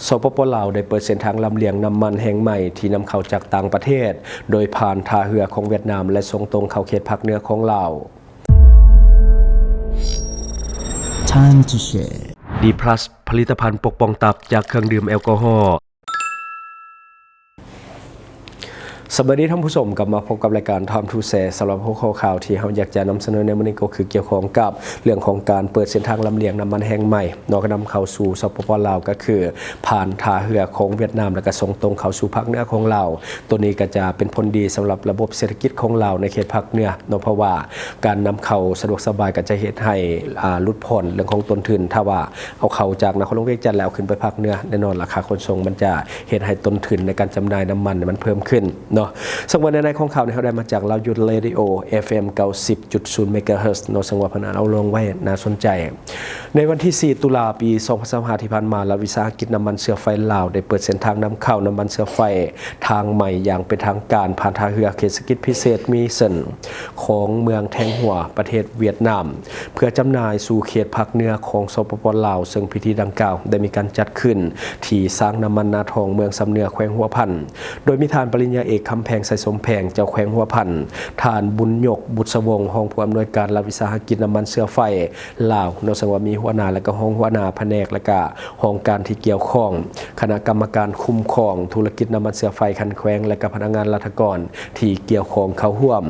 ສປປ ລາວ ໄດ້ເປີດເສັ້ນທາງລຳລຽງນ້ຳມັນແຫ່ງໃໝ່ທີ່ນຳເຂົ້າຈາກຕ່າງປະເທດ ໂດຍຜ່ານທ່າເຮືອຂອງຫວຽດນາມ ແລະ ສົ່ງຕົງເຂົ້າເຂດພາກເໜືອຂອງລາວ. Time to share. ດີພລັສ ຜະລິດຕະພັນປົກປ້ອງຕັບຈາກເຄື່ອງດື່ມແອລກໍຮໍ. ສະບາຍດີທ່ານຜູ້ຊົມ, ກັບມາພົບກັບລາຍການ Time to Share. ສຳລັບຫົວຂໍ້ຂ່າວທີ່ເຮົາຢາກຈະນຳສະເໜີໃນມື້ນີ້ ກໍຄືກ່ຽວຂ້ອງກັບເລື່ອງຂອງການເປີດເສັ້ນທາງລຳລຽງນ້ຳມັນແຫ່ງໃໝ່ເນາະ ນຳເຂົ້າສູ່ ສປປ ລາວ ກໍຄືຜ່ານທ່າເຮືອຂອງຫວຽດນາມ ແລ້ວກໍສົ່ງຕົງເຂົ້າສູ່ພາກເໜືອຂອງລາວ. ໂຕນີ້ກໍຈະເປັນຜົນດີສຳລັບລະບົບເສດຖະກິດຂອງລາວໃນເຂດພາກເໜືອເນາະ, ເພາະວ່າການນຳເຂົ້າສະດວກສະບາຍກໍຈະເຮັດໃຫ້ ອ່າ ຫຼຸດຜ່ອນເລື່ອງຂອງຕົ້ນທຶນ. ຖ້າວ່າເອົາເຂົ້າຈາກນະຄອນຫຼວງວຽງຈັນແລ້ວເອົາຂຶ້ນໄປພາກເໜືອ, ແນ່ນອນລາຄາຂົນສົ່ງມັນຈະເຮັດໃຫ້ຕົ້ນທຶນໃນການຈຳໜ່າຍນ້ຳມັນມັນເພີ່ມຂຶ້ນເນາະ. ເຊິ່ງວ່າໃນໃນຂອງຂ່າວນີ້ເຮົາໄດ້ມາຈາກລາວຢຸດເຣດິໂອ ເອັຟເອັມ ເກົ້າສິບຈຸດສູນ ເມກາເຮີດເນາະ, ເຊິ່ງວ່າເພິ່ນອາດເອົາລົງໄວ້ ໜ້າສົນໃຈ. ໃນວັນທີສີ່ ຕຸລາ ປີສອງພັນຊາວຫ້າ ທີ່ຜ່ານມາ, ລັດວິສາຫະກິດນ້ຳມັນເຊື້ອໄຟລາວ ໄດ້ເປີດເສັ້ນທາງນຳເຂົ້ານ້ຳມັນເຊື້ອໄຟທາງໃໝ່ຢ່າງເປັນທາງການ ຜ່ານທ່າເຮືອເຂດເສດຖະກິດພິເສດມິເຊີນ ຂອງເມືອງແທງຫົວ ປະເທດຫວຽດນາມ ເພື່ອຈຳໜ່າຍສູ່ເຂດພາກເໜືອຂອງ ສປປ ລາວ, ເຊິ່ງພິທີດັ່ງກ່າວໄດ້ມີການຈັດຂຶ້ນທີ່ຊາງນ້ຳມັນນາທອງ ເມືອງຊຳເໜືອ ແຂວງຫົວພັນ, ໂດຍມີທ່ານປະລິນຍາເອກ ຄຳແພງ ໄຊສົມແພງ ເຈົ້າແຂວງຫົວພັນ, ທ່ານ ບຸນຍົກ ບຸດສະວົງ ຮອງຜູ້ອຳນວຍການລັດວິສາຫະກິດນ້ຳມັນເຊື້ອໄຟ ລາວເນາະ, ເຊິ່ງວ່າມີຫົວໜ້າ ແລະ ກໍຮອງຫົວໜ້າພະແນກ ແລະ ກໍຫ້ອງການທີ່ກ່ຽວຂ້ອງ, ຄະນະກຳມະການຄຸ້ມຄອງທຸລະກິດນ້ຳມັນເຊື້ອໄຟຂັ້ນແຂວງ ແລະ ກໍພະນັກງານລັດຖະກອນທີ່ກ່ຽວຂ້ອງເຂົ້າຮ່ວມ.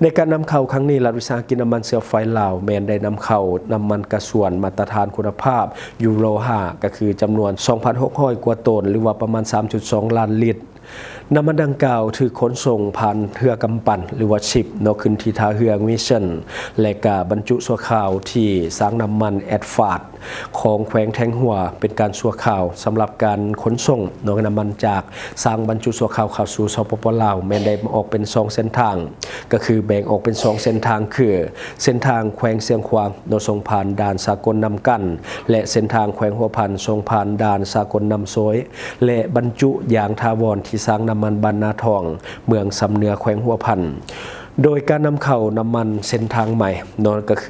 ໃນການນຳເຂົ້າຄັ້ງນີ້, ລັດວິສາຫະກິດນ້ຳມັນເຊື້ອໄຟລາວ ແມ່ນໄດ້ນຳເຂົ້ານ້ຳມັນກະຊວນມາດຕະຖານຄຸນນະພາບຢູໂຣຫ້າ ກໍຄືຈຳນວນສອງພັນຫົກຮ້ອຍກວ່າໂຕນ ຫຼືວ່າປະມານສາມຈຸດສອງລ້ານລິດ. ນ້ຳມັນດັ່ງກ່າວຖືກຂົນສົ່ງຜ່ານເຮືອກຳປັ່ນ ຫຼືວ່າຊິບເນາະ ຂຶ້ນທີ່ທ່າເຮືອມິເຊີນ ແລະ ກະບັນຈຸຊົ່ວຄາວທີ່ຊາງນ້ຳມັນແອດຟາດ ຂອງແຂວງແທງຫົວ ເປັນການຊົ່ວຄາວ. ສຳລັບການຂົນສົ່ງເນາະ ນ້ຳມັນຈາກຊາງບັນຈຸຊົ່ວຄາວເຂົ້າສູ່ ສປປ ລາວ ແມ່ນໄດ້ອອກເປັນສອງເສັ້ນທາງ, ກໍຄືແບ່ງອອກເປັນສອງເສັ້ນທາງ ຄື ເສັ້ນທາງແຂວງຊຽງຂວາງເນາະ ສົ່ງຜ່ານດ່ານສາກົນນ້ຳກັ່ນ ແລະ ເສັ້ນທາງແຂວງຫົວພັນ ສົ່ງຜ່ານດ່ານສາກົນນ້ຳໂຊຍ ແລະ ບັນຈຸຢ່າງຖາວອນທີ່ຊາງນ້ຳມັນບ້ານນາທອງ ເມືອງຊຳເໜືອ ແຂວງຫົວພັນ. ໂດຍການນຳເຂົ້ານ້ຳມັນເສັ້ນທາງໃໝ່ເນາະ ກໍຄື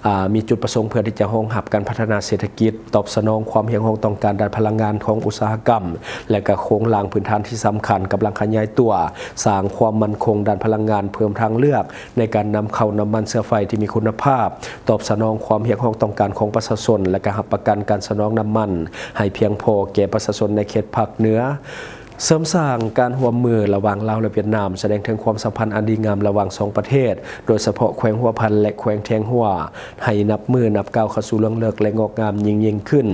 ອາ ມີຈຸດປະສົງເພື່ອທີ່ຈະຮອງຮັບການພັດທະນາເສດຖະກິດ, ຕອບສະໜອງຄວາມຮຽກຮ້ອງຕ້ອງການດ້ານພະລັງງານຂອງອຸດສາຫະກຳ ແລະ ກະໂຄງລ່າງພື້ນຖານທີ່ສຳຄັນ, ກຳລັງຂະຫຍາຍຕົວ, ສ້າງຄວາມໝັ້ນຄົງດ້ານພະລັງງານ, ເພີ່ມທາງເລືອກໃນການນຳເຂົ້ານ້ຳມັນເຊື້ອໄຟທີ່ມີຄຸນນະພາບ, ຕອບສະໜອງຄວາມຮຽກຮ້ອງຕ້ອງການຂອງປະຊາຊົນ ແລະ ກະຮັບປະກັນການສະໜອງນ້ຳມັນໃຫ້ພຽງພໍແກ່ປະຊາຊົນໃນເຂດພາກເໜືອ. ເສີມສ້າງການຮ່ວມມືລະຫວ່າງລາວ ແລະ ຫວຽດນາມ, ສະແດງເຖິງຄວາມສຳພັນອັນດີງາມລະຫວ່າງສອງປະເທດ, ໂດຍສະເພາະແຂວງຫົວພັນ ແລະ ແຂວງແທງຫົວ, ໃຫ້ນັບມື້ນັບກ້າວເຂົ້າສູ່ເລື່ອງເລິກ ແລະ ງອກງາມຍິ່ງໆຂຶ້ນ.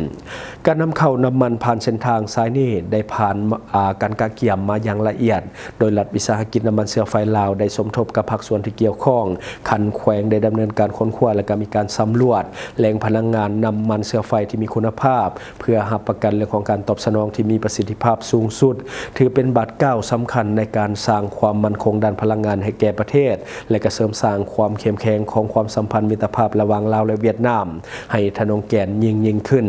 ການນຳເຂົ້ານ້ຳມັນຜ່ານເສັ້ນທາງສາຍນີ້ໄດ້ຜ່ານ ອາ ການກະກຽມມາຢ່າງລະອຽດ, ໂດຍລັດວິສາຫະກິດນ້ຳມັນເຊື້ອໄຟລາວໄດ້ສົມທົບກັບພາກສ່ວນທີ່ກ່ຽວຂ້ອງ, ຂັ້ນແຂວງໄດ້ດຳເນີນການຄົ້ນຄວ້າ ແລະ ກໍມີການສຳຫຼວດແຫຼ່ງພະລັງງານນ້ຳມັນເຊື້ອໄຟທີ່ມີຄຸນນະພາບ, ເພື່ອຮັບປະກັນເລື່ອງຂອງການຕອບສະໜອງທີ່ມີປະສິດທິພາບສູງສຸດ, ຖືເປັນບາດກ້າວສຳຄັນໃນການສ້າງຄວາມໝັ້ນຄົງດ້ານພະລັງງານໃຫ້ແກ່ປະເທດ ແລະ ກະເສີມສ້າງຄວາມເຂັ້ມແຂງຂອງຄວາມສຳພັນມິດຕະພາບລະຫວ່າງລາວ ແລະ ຫວຽດນາມ ໃຫ້ທະນົງແກ່ນຍິ່ງໆຂຶ້ນ.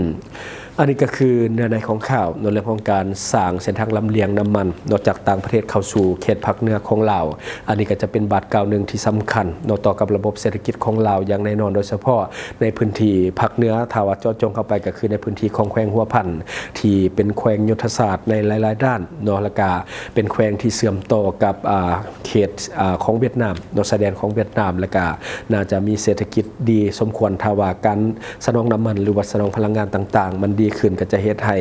ອັນນີ້ກໍຄືເນື້ອໃນຂອງຂ່າວເນາະ ເລື່ອງຂອງການສ້າງເສັ້ນທາງລຳລຽງນ້ຳມັນເນາະ ຈາກຕ່າງປະເທດເຂົ້າສູ່ເຂດພາກເໜືອຂອງລາວ. ອັນນີ້ກໍຈະເປັນບາດກ້າວໜຶ່ງທີ່ສຳຄັນເນາະ ຕໍ່ກັບລະບົບເສດຖະກິດຂອງລາວຢ່າງແນ່ນອນ, ໂດຍສະເພາະ ໃນພື້ນທີ່ພາກເໜືອ, ຖ້າວ່າເຈາະຈົງເຂົ້າໄປກໍຄືໃນພື້ນທີ່ຂອງແຂວງຫົວພັນ ທີ່ເປັນແຂວງຍຸດທະສາດໃນຫຼາຍໆດ້ານເນາະ, ແລ້ວກະເປັນແຂວງທີ່ເຊື່ອມຕໍ່ກັບ ອາ ເຂດ ອາ ຂອງຫວຽດນາມເນາະ, ຊາຍແດນຂອງຫວຽດນາມ, ແລ້ວກະໜ້າຈະມີເສດຖະກິດດີສົມຄວນ. ຖ້າວ່າການສະໜອງນ້ຳມັນ ຫຼືວ່າສະໜອງພະລັງງານຕ່າງໆ ມັນດີຂຶ້ນ, ກໍຈະເຮັດໃຫ້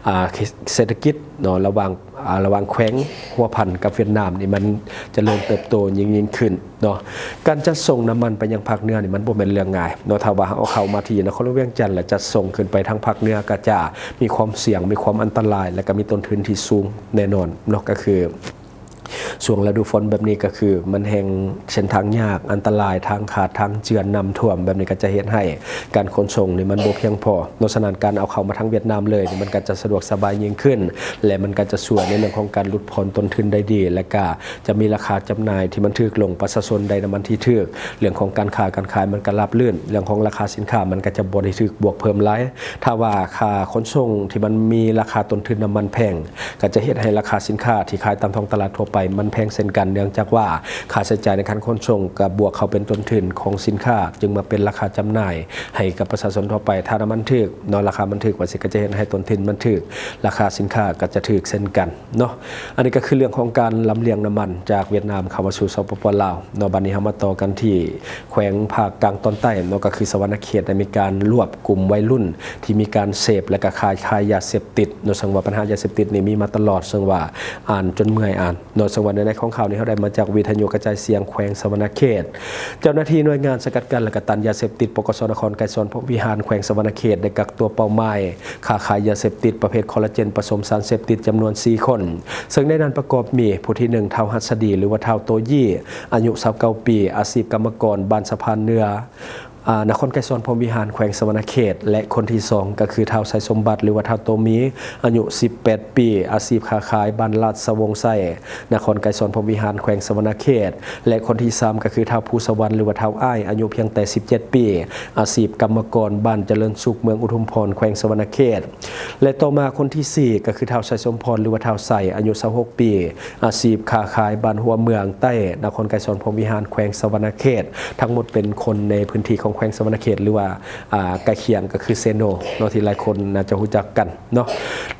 ອາ ເສດຖະກິດເນາະ ລະຫວ່າງ ອາ ລະຫວ່າງແຂວງຫົວພັນກັບຫວຽດນາມນີ້ ມັນຈະເລີນເຕີບໂຕຍິ່ງໆຂຶ້ນເນາະ. ການຈັດສົ່ງນ້ຳມັນໄປຍັງພາກເໜືອນີ້ ມັນບໍ່ແມ່ນເລື່ອງງ່າຍເນາະ. ຖ້າວ່າເຮົາເອົາເຂົ້າມາທີ່ນະຄອນຫຼວງວຽງຈັນ ແລ້ວຈັດສົ່ງຂຶ້ນໄປທາງພາກເໜືອ ກໍຈະມີຄວາມສ່ຽງ, ມີຄວາມອັນຕະລາຍ ແລ້ວກໍມີຕົ້ນທຶນທີ່ສູງແນ່ນອນເນາະ. ກໍຄືຊ່ວງລະດູຝົນແບບນີ້ ກໍຄືມັນແຮ່ງເສັ້ນທາງຍາກ, ອັນຕະລາຍ, ທາງຂາດ, ທາງເຈື່ອນ, ນ້ຳຖ້ວມ ແບບນີ້ກໍຈະເຮັດໃຫ້ການຂົນສົ່ງນີ້ມັນບໍ່ພຽງພໍເນາະ. ສະນັ້ນ ການເອົາເຂົ້າມາທາງຫວຽດນາມເລີຍນີ້ ມັນກໍຈະສະດວກສະບາຍຍິ່ງຂຶ້ນ ແລະ ມັນກໍຈະຊ່ວຍໃນເລື່ອງຂອງການຫຼຸດຜ່ອນຕົ້ນທຶນໄດ້ດີ ແລະ ກະ ຈະມີລາຄາຈຳໜ່າຍທີ່ມັນຖືກລົງ, ປະຊາຊົນໄດ້ນ້ຳມັນທີ່ຖືກ, ເລື່ອງຂອງການຄ້າການຂາຍມັນກໍລາບລື່ນ, ເລື່ອງຂອງລາຄາສິນຄ້າມັນກໍຈະບໍ່ໄດ້ຖືກບວກເພີ່ມຫຼາຍ. ຖ້າວ່າຄ່າຂົນສົ່ງທີ່ມັນມີລາຄາຕົ້ນທຶນນ້ຳມັນແພງ, ກໍຈະເຮັດໃຫ້ລາຄາສິນຄ້າທີ່ຂາຍຕາມທ້ອງຕະຫຼາດທົ່ວໄປ ແພງເຊັ່ນກັນ ເນື່ອງຈາກວ່າຄ່າໃຊ້ຈ່າຍໃນການຂົນສົ່ງກໍບວກເຂົ້າເປັນຕົ້ນທຶນຂອງສິນຄ້າ ຈຶ່ງມາເປັນລາຄາຈຳໜ່າຍໃຫ້ກັບປະຊາຊົນທົ່ວໄປ. ຖ້ານ້ຳມັນຖືກເນາະ ລາຄາມັນຖືກວ່າຊິ ກໍຈະເຮັດໃຫ້ຕົ້ນທຶນມັນຖືກ ລາຄາສິນຄ້າກໍຈະຖືກເຊັ່ນກັນເນາະ. ອັນນີ້ກໍຄືເລື່ອງຂອງການລຳລຽງນ້ຳມັນຈາກຫວຽດນາມເຂົ້າມາສູ່ ສປປ ລາວເນາະ. ບັດນີ້ເຮົາມາຕໍ່ກັນທີ່ແຂວງພາກກາງຕອນໃຕ້ເນາະ ກໍຄືສະຫວັນນະເຂດ ໄດ້ມີການລວບກຸ່ມໄວລຸ້ນທີ່ມີການເສບ ແລະ ກໍຂາຍ ຂາຍຢາເສບຕິດເນາະ. ເຊິ່ງວ່າບັນຫາຢາເສບຕິດນີ້ມີມາຕະຫຼອດ ເຊິ່ງວ່າອ່ານຈົນເມື່ອຍອ່ານ ເນາະ. ເຊິ່ງວ່າເນື້ອໃນຂອງຂ່າວນີ້ ເຮົາໄດ້ມາຈາກວິທະຍຸກະຈາຍສຽງແຂວງສະຫວັນນະເຂດ. ເຈົ້າໜ້າທີ່ໜ່ວຍງານສະກັດກັ້ນ ແລະ ກໍຕ້ານຢາເສບຕິດ ປກສ ນະຄອນໄກສອນ ພົມວິຫານ ແຂວງສະຫວັນນະເຂດ ໄດ້ກັກຕົວເປົ້າໝາຍຄ້າຂາຍຢາເສບຕິດປະເພດຄໍລາເຈນປະສົມສານເສບຕິດ ຈຳນວນສີ່ຄົນ, ເຊິ່ງໃນນັ້ນປະກອບມີ ຜູ້ທີໜຶ່ງ ທ້າວຫັດສະດີ ຫຼືວ່າທ້າວໂຕຢີ ອາຍຸຊາວເກົ້າປີ ອາຊີບກຳມະກອນ ບ້ານສະພານເໜືອ ອາ ນະຄອນໄກສອນ ພົມວິຫານ ແຂວງສະຫວັນນະເຂດ ແລະ ຄົນທີສອງ ກໍຄືທ້າວໄຊສົມບັດ ຫຼືວ່າທ້າວໂຕມີ ອາຍຸສິບແປດປີ ອາຊີບຄ້າຂາຍ ບ້ານລາດຊະວົງໄຊ ນະຄອນໄກສອນ ພົມວິຫານ ແຂວງສະຫວັນນະເຂດ ແລະ ຄົນທີສາມ ກໍຄືທ້າວພູສະຫວັນ ຫຼືວ່າທ້າວອ້າຍ ອາຍຸພຽງແຕ່ສິບເຈັດປີ ອາຊີບກຳມະກອນ ບ້ານຈະເລີນສຸກ ເມືອງອຸທຸມພອນ ແຂວງສະຫວັນນະເຂດ ແລະ ຕໍ່ມາຄົນທີສີ່ ກໍຄືທ້າວໄຊສົມພອນ ຫຼືວ່າທ້າວໄຊ ອາຍຸຊາວຫົກປີ ອາຊີບຄ້າຂາຍ ບ້ານຫົວເມືອງໃຕ້ ນະຄອນໄກສອນ ພົມວິຫານ ແຂວງສະຫວັນນະເຂດ. ທັງໝົດເປັນຄົນໃນພື້ນທີ່ຂອງແຂວງສະຫວັນນະເຂດ ຫຼືວ່າ ອາ ໃກ້ຄຽງ ກໍຄືເຊໂນເນາະ ທີ່ຫຼາຍຄົນໜ້າຈະຮູ້ຈັກກັນເນາະ.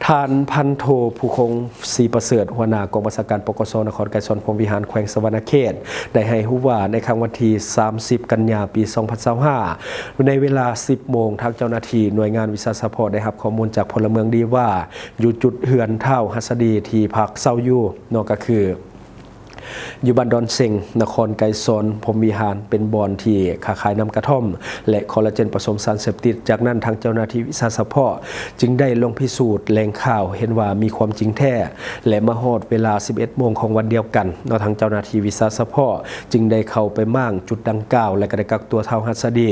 ທ່ານພັນໂທ ພູຄົງ ສີປະເສີດ ຫົວໜ້າກອງບັນຊາການ ປກສ ນະຄອນໄກສອນ ພົມວິຫານ ແຂວງສະຫວັນນະເຂດ ໄດ້ໃຫ້ຮູ້ວ່າ ໃນຄ່ຳວັນທີສາມສິບ ກັນຍາ ປີສອງພັນຊາວຫ້າ ໃນເວລາສິບໂມງ ທາງເຈົ້າໜ້າທີ່ໜ່ວຍງານວິຊາສະເພາະໄດ້ຮັບຂໍ້ມູນຈາກພົນລະເມືອງດີວ່າ ຢູ່ຈຸດເຮືອນທ້າວຫັດສະດີທີ່ພັກເຊົ່າຢູ່ເນາະ ກໍຄື ຢູ່ບ້ານດອນເຊັງ ນະຄອນໄກສອນ ພົມວິຫານ ເປັນບ່ອນທີ່ຄ້າຂາຍນ້ຳກະທ່ອມ ແລະ ຄໍລາເຈນປະສົມສານເສບຕິດ. ຈາກນັ້ນ ທາງເຈົ້າໜ້າທີ່ວິຊາສະເພາະຈຶ່ງໄດ້ລົງພິສູດແຫຼ່ງຂ່າວ ເຫັນວ່າມີຄວາມຈິງແທ້ ແລະ ມາຮອດເວລາສິບເອັດໂມງຂອງວັນດຽວກັນເນາະ ທາງເຈົ້າໜ້າທີ່ວິຊາສະເພາະຈຶ່ງໄດ້ເຂົ້າໄປມ້າງຈຸດດັ່ງກ່າວ ແລະ ກໍໄດ້ກັກຕົວທ້າວຫັດສະດີ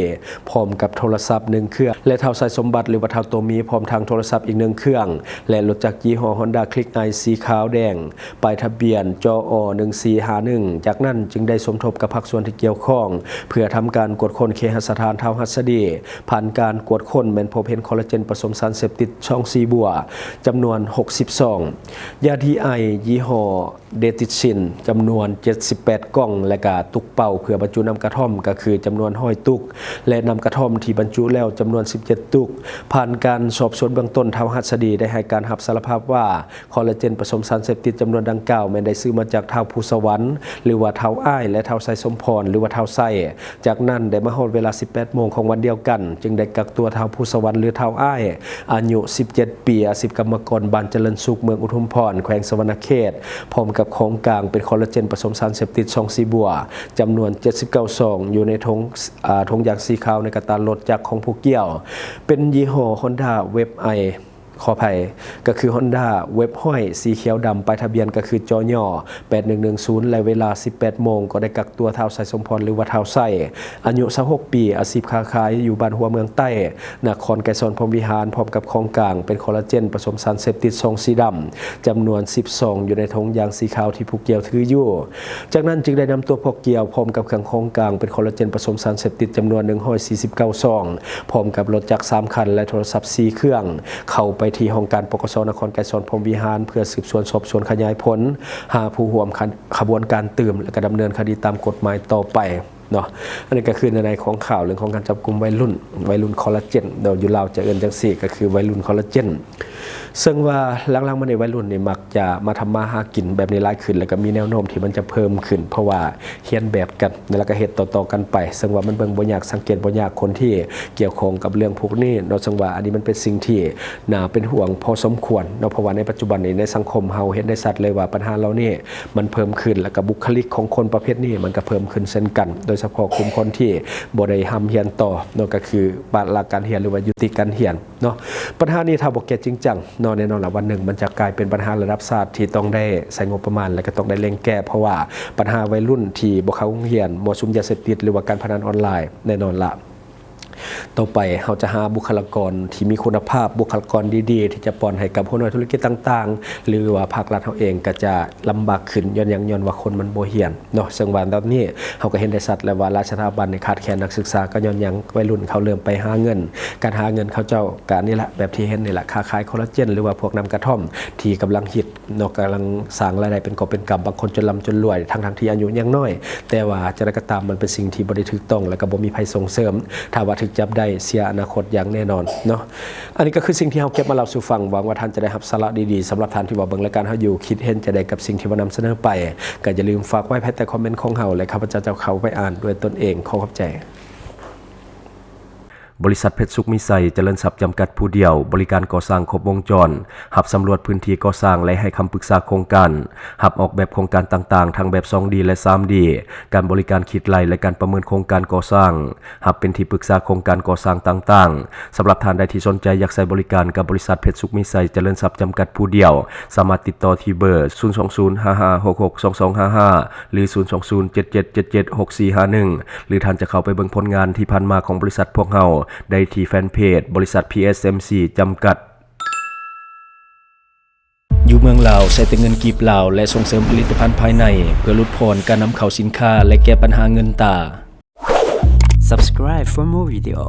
ພ້ອມກັບໂທລະສັບໜຶ່ງເຄື່ອງ ແລະ ທ້າວໄຊສົມບັດ ຫຼືວ່າທ້າວໂຕມີ ພ້ອມທັງໂທລະສັບອີກໜຶ່ງເຄື່ອງ ແລະ ລົດຈັກຍີ່ຫໍ້ຮອນດ້າຄລິກໄອ ສີຂາວແດງ ປ້າຍທະບຽນ ຈອ ໜຶ່ງສີ່ຫ້າໜຶ່ງ. ຈາກນັ້ນຈຶ່ງໄດ້ສົມທົບກັບພາກສ່ວນທີ່ກ່ຽວຂ້ອງ ເພື່ອທຳການກວດຄົ້ນເຄຫະສະຖານທ້າວຫັດສະດີ. ຜ່ານການກວດຄົ້ນແມ່ນພົບເຫັນຄໍລາເຈນປະສົມສານເສບຕິດຊອງສີບົວ ຈຳນວນຫົກສິບຊອງ, ຢາດີໄອຍີ່ຫໍ້ເດຕິດຊິນ ຈຳນວນເຈັດສິບແປດກ່ອງ ແລະ ກະຕຸກເປົ່າເພື່ອບັນຈຸນ້ຳກະທ່ອມ ກໍຄືຈຳນວນຮ້ອຍຕຸກ ແລະ ນ້ຳກະທ່ອມທີ່ບັນຈຸແລ້ວຈຳນວນສິບເຈັດຕຸກ. ຜ່ານການສອບສວນເບື້ອງຕົ້ນ ທ້າວຫັດສະດີໄດ້ໃຫ້ການຮັບສາລະພາບວ່າ ຄໍລາເຈນປະສົມສານເສບຕິດຈຳນວນດັ່ງກ່າວ ແມ່ນໄດ້ຊື້ມາຈາກທ້າວພູສະຫວັນ ຫຼືວ່າທ້າວອ້າຍ ແລະ ທ້າວໄຊສົມພອນ ຫຼືວ່າທ້າວໄຊ. ຈາກນັ້ນໄດ້ມາຮອດເວລາສິບແປດໂມງຂອງວັນດຽວກັນ ຈຶ່ງໄດ້ກັກຕົວທ້າວພູສະຫວັນ ຫຼື ທ້າວອ້າຍ ອາຍຸສິບເຈັດປີ ອາຊີບກຳມະກອນ ບ້ານຈະເລີນສຸກ ເມືອງອຸທຸມພອນ ແຂວງສະຫວັນນະເຂດ ພ້ອມກັບຂອງກາງເປັນຄໍລາເຈນປະສົມສານເສບຕິດຊອງສີບົວ ຈຳນວນເຈັດສິບເກົ້າຊອງ ຢູ່ໃນຖົງ ອາ ຖົງຢາງສີຂາວໃນກະຕາລົດຈັກຂອງຜູ້ກ່ຽວ ເປັນຍີ່ຫໍ້ຮອນດ້າເວັບໄອ ຂໍອະໄພ ກໍຄືຮອນດ້າເວັບຮ້ອຍ ສີຂຽວດຳ ປ້າຍທະບຽນກໍຄື ຈຍ ແປດໜຶ່ງໜຶ່ງສູນ ແລະ ເວລາສິບແປດໂມງ ກໍໄດ້ກັກຕົວທ້າວໄຊສົມພອນ ຫຼືວ່າທ້າວໄຊ ອາຍຸຊາວຫົກປີ ອາຊີບຄ້າຂາຍ ຢູ່ບ້ານຫົວເມືອງໃຕ້ ນະຄອນໄກສອນ ພົມວິຫານ ພ້ອມກັບຂອງກາງເປັນຄໍລາເຈນປະສົມສານເສບຕິດຊອງສີດຳ ຈຳນວນສິບຊອງ ຢູ່ໃນຖົງຢາງສີຂາວທີ່ຜູ້ກ່ຽວຖືຢູ່. ຈາກນັ້ນຈຶ່ງໄດ້ນຳຕົວພວກກ່ຽວ ພ້ອມກັບເຄື່ອງຂອງກາງເປັນຄໍລາເຈນປະສົມສານເສບຕິດຈຳນວນໜຶ່ງຮ້ອຍສີ່ສິບເກົ້າຊອງ ພ້ອມກັບລົດຈັກສາມຄັນ ແລະ ໂທລະສັບສີ່ເຄື່ອງ ເຂົ້າໄປທີ່ຫ້ອງການ ປກສ ນະຄອນໄກສອນ ພົມວິຫານ ເພື່ອສືບສວນສອບສວນຂະຫຍາຍຜົນ ຫາຜູ້ຮ່ວມຂະ ຂະບວນການຕື່ມ ແລະ ກະດຳເນີນຄະດີຕາມກົດໝາຍຕໍ່ໄປເນາະ. ອັນນີ້ກໍຄືເນື້ອໃນຂອງຂ່າວເລື່ອງຂອງການຈັບກຸມໄວລຸ້ນ ໄວລຸ້ນຄໍລາເຈນເນາະ ຢູ່ລາວຈະເອີ້ນຈັ່ງຊີ້ ກໍຄືໄວລຸ້ນຄໍລາເຈນ. ເຊິ່ງວ່າຫຼັງໆມານີ້ໄວລຸ້ນນີ້ມັກຈະມາທຳມາຫາກິນແບບນີ້ຫຼາຍຂຶ້ນ ແລ້ວກໍມີແນວໂນ້ມທີ່ມັນຈະເພີ່ມຂຶ້ນ ເພາະວ່າຮຽນແບບກັນ ແລ້ວກໍເຮັດຕໍ່ໆກັນໄປ. ເຊິ່ງວ່າມັນເບິ່ງບໍ່ຍາກ ສັງເກດບໍ່ຍາກ ຄົນທີ່ກ່ຽວຂ້ອງກັບເລື່ອງພວກນີ້ເນາະ. ເຊິ່ງວ່າອັນນີ້ມັນເປັນສິ່ງທີ່ໜ້າເປັນຫ່ວງພໍສົມຄວນເນາະ ເພາະວ່າໃນປັດຈຸບັນນີ້ໃນສັງຄົມເຮົາເຫັນໄດ້ຊັດເລີຍວ່າ ບັນຫາເຫຼົ່ານີ້ມັນເພີ່ມຂຶ້ນ ແລ້ວກໍບຸກຄະລິກຂອງຄົນປະເພດນີ້ມັນກໍເພີ່ມຂຶ້ນເຊັ່ນກັນ ໂດຍສະເພາະກຸ່ມຄົນທີ່ບໍ່ໄດ້ຮ່ຳຮຽນຕໍ່ເນາະ ກໍຄືປະລະການຮຽນ ຫຼືວ່າຢຸດຕິການຮຽນ ເນາະ. ບັນຫານີ້ຖ້າບໍ່ແກ້ຈິງຈັງເນາະ ແນ່ນອນລະ ວັນໜຶ່ງມັນຈະກາຍເປັນບັນຫາລະດັບຊາດທີ່ຕ້ອງໄດ້ໃຊ້ງົບປະມານ ແລະ ກໍຕ້ອງໄດ້ເລັ່ງແກ້ ເພາະວ່າບັນຫາໄວລຸ້ນທີ່ບໍ່ເຂົ້າໂຮງຮຽນ, ມົ້ວສຸມຢາເສບຕິດ ຫຼືວ່າການພະນັນອອນລາຍ ແນ່ນອນລະ ຕໍ່ໄປເຮົາຈະຫາບຸກຄະລາກອນທີ່ມີຄຸນນະພາບ, ບຸກຄະລາກອນດີໆ ທີ່ຈະປ້ອນໃຫ້ກັບຫົວໜ່ວຍທຸລະກິດຕ່າງໆ ຫຼືວ່າພາກລັດເຮົາເອງກໍຈະລຳບາກຂຶ້ນ. ຍ້ອນຫຍັງ? ຍ້ອນວ່າຄົນມັນບໍ່ຮຽນເນາະ. ເຊິ່ງວ່າຕອນນີ້ເຮົາກໍເຫັນໄດ້ຊັດແລ້ວວ່າຫຼາຍສະຖາບັນນີ້ຂາດແຄນນັກສຶກສາ, ກໍຍ້ອນຫຍັງ? ໄວລຸ້ນເຂົາເລີ່ມໄປຫາເງິນ, ການຫາເງິນເຂົາເຈົ້າກໍນີ້ລະ ແບບທີ່ເຫັນນີ້ລະ, ຄ້າຂາຍຄໍລາເຈນ ຫຼືວ່າພວກນ້ຳກະທ່ອມທີ່ກຳລັງຮິດ ເນາະ, ກຳລັງສ້າງລາຍໄດ້ເປັນກອບເປັນກຳ, ບາງຄົນຈົນລ່ຳຈົນລວຍ ທັງໆທີ່ອາຍຸຍັງນ້ອຍ, ແຕ່ວ່າຈັ່ງໃດກໍຕາມ ມັນເປັນສິ່ງທີ່ບໍ່ໄດ້ຖືກຕ້ອງ ແລະກໍບໍ່ມີໃຜສົ່ງເສີມ. ຖ້າວ່າຖືກຈັບໄດ້ ເສຍອະນາຄົດຢ່າງແນ່ນອນເນາະ. ອັນນີ້ກໍຄືສິ່ງທີ່ເຮົາເກັບມາເລົ່າສູ່ຟັງ, ຫວັງວ່າທ່ານຈະໄດ້ຮັບສາລະດີໆ. ສຳລັບທ່ານທີ່ວ່າເບິ່ງລາຍການເຮົາຢູ່ ຄິດເຫັນຈັ່ງໃດກັບສິ່ງທີ່ວ່ານຳສະເໜີໄປ ກໍຢ່າລືມຝາກໄວ້ພາຍໃຕ້ຄອມເມັນຂອງເຮົາ ແລະຂ້າພະເຈົ້າຈະເຂົ້າໄປອ່ານດ້ວຍຕົນເອງ. ຂໍຂອບໃຈ. ບໍລິສັດເພັດສຸກມີໄຊຈະເລີນຊັບຈຳກັດຜູ້ດຽວ ບໍລິການກໍ່ສ້າງຄົບວົງຈອນ, ຮັບສຳຫຼວດພື້ນທີ່ກໍ່ສ້າງ ແລະ ໃຫ້ຄຳປຶກສາໂຄງການ, ຮັບອອກແບບໂຄງການຕ່າງໆ ທັງແບບສອງດີ ແລະ ສາມດີ, ການບໍລິການຄິດໄລ່ ແລະ ການປະເມີນໂຄງການກໍ່ສ້າງ, ຮັບເປັນທີ່ປຶກສາໂຄງການກໍ່ສ້າງຕ່າງໆ. ສຳລັບທ່ານໃດທີ່ສົນໃຈຢາກໃຊ້ບໍລິການກັບບໍລິສັດເພັດສຸກມີໄຊຈະເລີນຊັບຈຳກັດຜູ້ດຽວ, ສາມາດຕິດຕໍ່ທີ່ເບີ ສູນສອງສູນ ຫ້າຫ້າຫົກຫົກ ສອງສອງຫ້າຫ້າ ຫຼື ສູນສອງສູນ ເຈັດເຈັດເຈັດເຈັດ ຫົກສີ່ຫ້າໜຶ່ງ ຫຼື ທ່ານຈະເຂົ້າໄປເບິ່ງຜົນງານທີ່ຜ່ານມາຂອງບໍລິສັດພວກເຮົາໄດ້ທີ່ແຟນເພຈ ບໍລິສັດ ພີເອັສເອັມຊີ ຈຳກັດ. ຢູ່ເມືອງລາວ ໃຊ້ແຕ່ເງິນກີບລາວ ແລະ ສົ່ງເສີມຜະລິດຕະພັນພາຍໃນ ເພື່ອຫຼຸດຜ່ອນການນຳເຂົ້າສິນຄ້າ ແລະ ແກ້ບັນຫາເງິນຕາ. Subscribe for more video.